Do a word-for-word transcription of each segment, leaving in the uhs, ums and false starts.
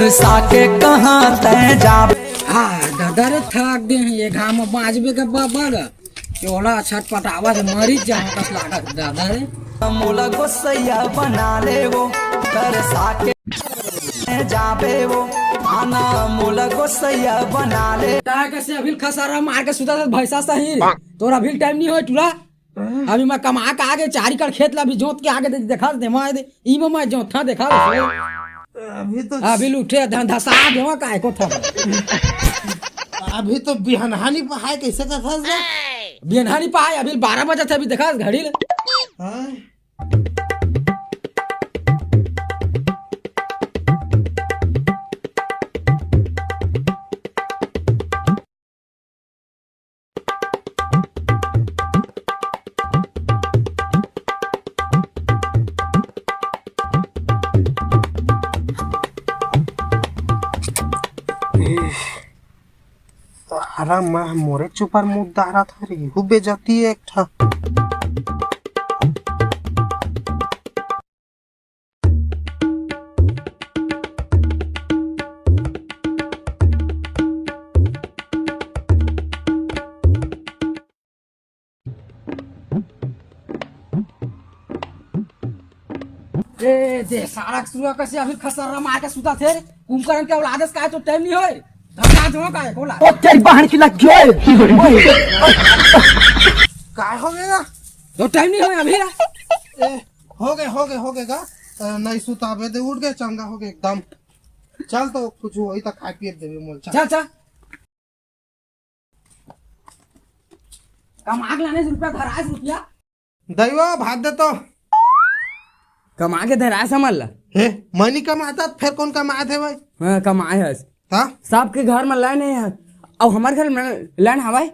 साके कहाँ तै जाबे। हाँ, दादा रे, थक गे हे, ये घाम में बाँचबे के बाबा गा। ये ओला छटपटावा से मरी जाऊँ कस लागत, दादा रे। मोला गोसैया बना ले वो, कर साके जाबे वो, आना मोला गोसैया बना ले। ताय कसे अभी खसारा मार के सुता था भैंसा सही रे। तोर अभी टाइम नहीं होय टूरा। अभी मैं कमा के आगे चारी कर खेत ला भी जोत के आगे दे, देखा दे, मैं दे, ई में मैं जोत था, देखा दे। अभी तो अभी लुटे धन धसा देवा काय को था। अभी तो बिहनहानी पहाय कैसे का था? बिहनहानी पहाय अभी बारह बजे थे, अभी देखा घड़ी ले। हाँ? हरा माह मोरे चुपर मुद्दा रहा था रे, हु बेजती एक ठा। ए, दे, सारा सुआ कसे अभी खसर्रा मार के सुता थे रे। कुंभकर्ण के औलादस का तो टाइम नहीं होय। धक्का दो का है, बोला। ओ, तेरी बहन की लग गई। काय हो गया? तो टाइम नहीं होय अभी रे। ए, हो गए, हो गए, हो गए गा। अ, नहीं सुताबे दे, उठ गए, चंगा हो गए एकदम। चल तो कुछ वही तक खाए पिए देवे मोल, चल। चल, चल। कमा के लाने से रुपया धराए से रुपया। दैवा, भात दे तो। कमा के धराए समझ ला। हे, मैं नहीं कमाता, फिर कौन कमात हे भाई? हाँ, कमाए हस। हाँ? सबके घर में लाइन है, अब हमारे घर में लाइन हवाई?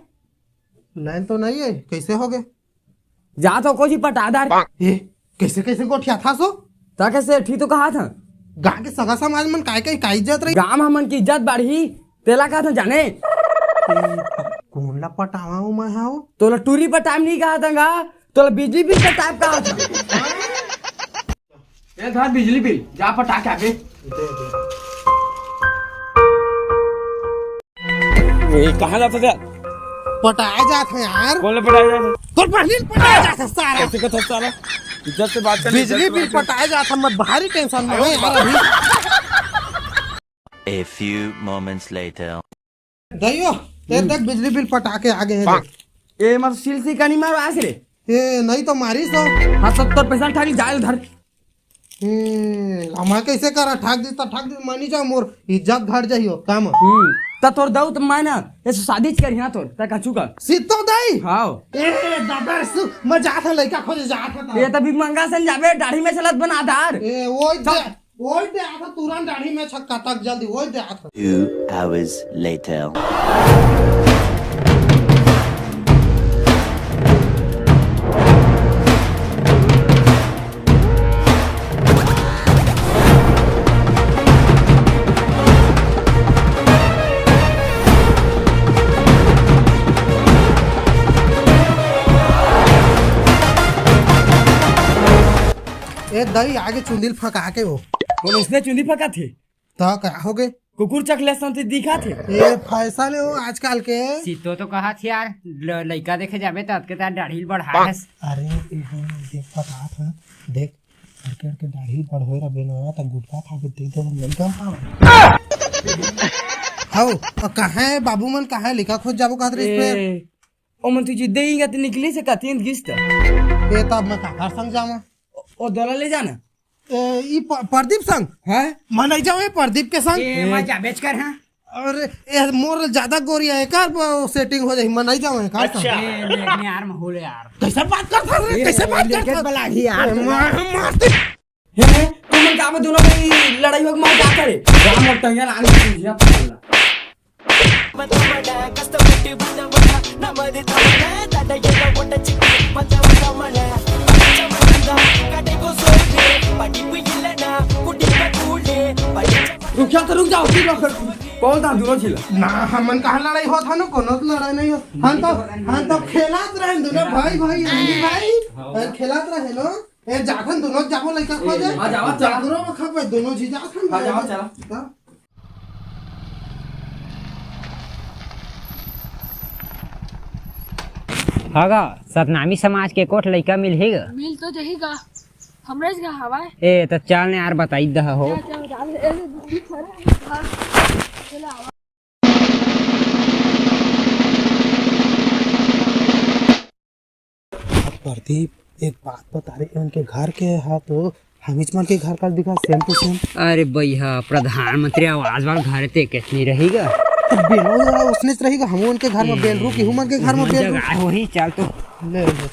लाइन तो नहीं है, कैसे हो गए? जा तो कोची पटादार। ए, कैसे, कैसे गोठिया था सो? ता कैसे ठीक तो कहा था? गाँव के सगा समाज मन काय, काय, काय इज्जत रही? गाँव हमन की इज्जत बढ़ी, तेला कहा था जाने? ए, कौन ला पटावा हूँ मैं, हाँ? तोला टूरी पटाम नहीं कहा था गा, तोला बिजली बिल पटाम कहा था। ए, धर बिजली बिल, जा पटा के आबे। ए, कहाँ जाता था? पटाए जात है यार। कौन ले पटाए जाता? तोर बहिनी पटाए जात है सारा। कैसे कथा साला? इज्जत से बात कर, बिजली बिल पटाए जात है, मैं भारी टेंशन में हूँ यार अभी। A few moments later. दइयो, ए देख, बिजली बिल पटा के आ गए हैं, देख। ए, मत सील सी कनी मारो आस रे। ए, नहीं तो मारी सो। हाँ, सत्तर पैसा ठाक जाए उधर। ए, हमारे कैसे करा? ठाक दी तो ठाक दी, मानी जा, मोर इज्जत घट जाइयो, काम। हम्म, त तोर दऊ त मैं ना, ये शादी च करी ना तोर, त कछु का। सीतो दई? हाँ। ए, दादा रे, सु-, मैं जात है, लइका खोजे जात है, ये त भी मंगा सन जाबे, दाढ़ी में चलत बना दार। ए, वो चल। दे। ओए दे, आथा तुरंत दाढ़ी में छक्का तक जल्दी, ओए दे, आथा। Two hours later. ए दई, आगे चुंदी ल फका के वो। बोल, उसने चुंदी फका थे? त का हो गे? कुकुर चकले संती दिखा थे। ए, फैशन है वो आजकल के। सीतो तो कहा थे यार, ल-, लइका देखे जाबे त अतके तार दाढ़ी बढ़ास। अरे, ए, देख पता था, देख, अड़के अड़के दाढ़ी बढ़ोए रबे ना, त गुटखा खा के देख दे, लइका पावे। हाउ, और कहाँ है बाबू मन, कहाँ है? लइका खोज जाबो कहत रहिस फेर। ए, ओ मन तुझे देइगा त निकली से कतियन गिस त। ए, तब मैं काकर संग जावां? ओ, ओ दोला ले जाना। ए, ई प-, प्रदीप संग? हैं? मैं नहीं जाऊँ, ये प्रदीप के संग। ए, मैं जा बेच कर, हाँ। अरे, ए, मोर ज्यादा गोरी है, एकर ब-, सेटिंग हो जाही, मैं नहीं जाऊँ, एकर संग। अच्छा। ए, ले, ले यार, माहौल यार। कैसे बात करता रे? ए, कैसे बात लेके करता? बला ही यार, ए, मार, मार दे। हे, तुम मन का में दोनों में लड़ाई हो, मार जाता रे। राम और टंगिया नाम की चीज है, पकड़ ला। रुक जा तो रुक जाओ, फिर रुक। कौन था दोनों चिल्ला? ना, हमन कहाँ लड़ाई होत हन, कोनो लड़ाई नहीं होत। हम तो, हम तो खेलत रहे दोनों भाई, भाई, भाई, भाई। खेलत रहे लो। ए, जाथन दोनों जाबो लइका खोजे। हाँ, जावा, चला। जागरो में खपे, दोनों जी जाथन। हाँ, जावा, चला। हाँ। हगा, सतनामी समाज के कोठ लइका मिलही गा? मिल तो जही गा, हमरे जगह हवय। ए, त चल ने यार, बताई दह हो। चल, चल, चल, ए, ए, ए, चल, आवा। अब प्रदीप, एक बात बता रे, उनके घर के हा तो हमीच मन के घर का दिखा, same to same। अरे भैया, प्रधानमंत्री आवास वाला घर ते कितनी रही गा? तो बेलो जरा उसने रही गा, हम उनके घर में बेल रू, कि हमन के घर में बेल रू। जगह वही, चल तो। ले, ले।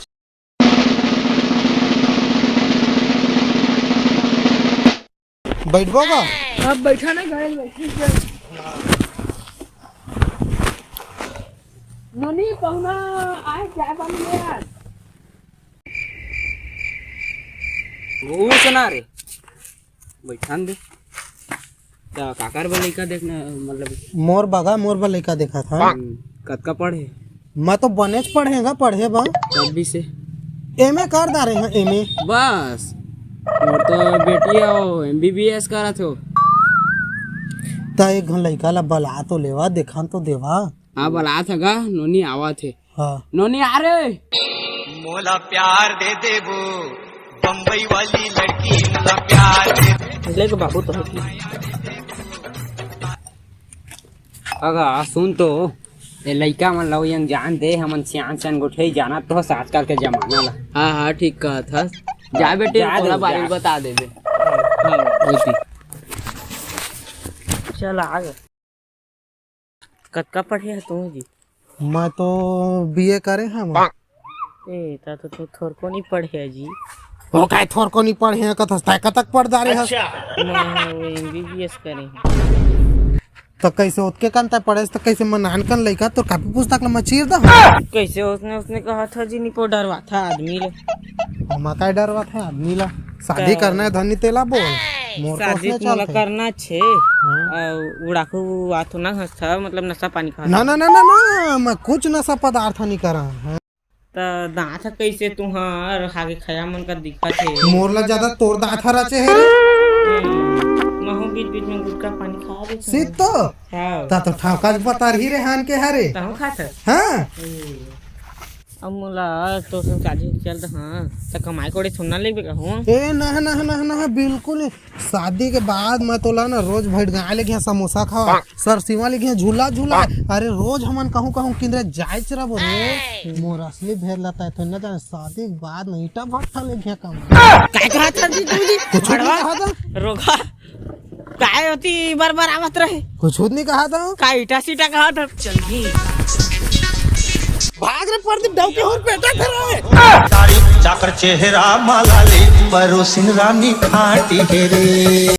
बैठबो का? अब बैठा ना, घरे बैठ। नोनी, पहुना आए, चाय पानी ले यार। वो सुना रे, बैठान दे। त काकर बर लइका देखना, मतलब? मोर बगा, मोर बर लइका देखा था। हम्म, कतका पढ़े? मैं तो बनेच पढ़े गा, पढ़े बा। कब भी से? एमए कर डारे हैं, एमए। बस, मोर तो बेटी है, वो एमबीबीएस करत हो। त एक घन लइका ला बला तो लेवा, देखान तो देवा। हाँ, बलात हे गा, नोनी आवत हे। हाँ। नोनी आ रे। मोला प्यार दे देबो, बम्बई वाली लड़की, मोला प्यार दे दे। ले के बाबू तो। अगा, सुन तो, ए लइका मन लव यंग जान दे, हमन सियान सियान गोठे जानत तो हस आजकल के जमाना ला। हाँ, हाँ, ठीक कहत हस। जा बेटी, जा तोला दे, बारे जा। बता देबे। हाँ, ओती। चल, आ गए। कतका पढ़े ह तू जी? मैं तो बीए करे हंव। ए, त तो तू थोरको नहीं पढ़े ह जी। ओ, काय थोरको नहीं पढ़े ह, कतस तय कतक पढ़ डारे हस? अच्छा। मैं वो एमबीबीएस करे हंव। त कैसे ओतके कन तय पढ़े हस, त कैसे मैं नानकन लइका तोर कापी पुस्तक ल मैं चीर दहूं? कैसे उसने, उसने कहा था जी, निपो डरवा था आदमी ले। ओमा काय डरवा था आदमी ला? शादी का? करना है धनी तेला बोल। मोर तो शादी उसने तो मोला चलथे। करना छे। हाँ। अउ उड़ाकू आथो ना हंसथा, मतलब नशा पानी खा। ना, ना, ना, ना, ना, मैं कुछ नशा पदार्थ नहीं करा। हाँ। त दांत ह कइसे तुंहर हागे खया मन का दिखत हे? मोर ला ज्यादा तोर दांत ह रचे हे रे। हम्म, महू बीच बीच में गुटखा पानी खा देथंव। सीत तो? हाँ। ता तो ठावका बता रही रे हान के हरे। तहूं खात हस? हाँ। हम्म। अब मोला तोर संग शादी चल रहा, त कमाई कोड़े थोड़ा ना लेबे कहूं। ए, ना, ना, ना, ना, बिल्कुल नहीं। शादी के बाद मैं तोला ना रोज भैट गाय ले गया समोसा खावा, सरसिवा ले गया झूला झूला। अरे रोज हमन कहूं कहूं किंदरे जायच रबो रे। मोर असली भेद लता है तो ना जाने, शादी के बाद ना ईटा भट्ठा ले गया कमा। काय कहत हस जी तू जी? कुछ नहीं कहा था। रोगा। काय होती बरबर आवत रहे? कुछ नहीं कहा था। का ईटा सीटा कहत हस? भाग रे प्रदीप, डौकी होर पेटा धरा है। तारीफ चाकर चेहरा मालाली, परोसिन रानी खाटी हे रे।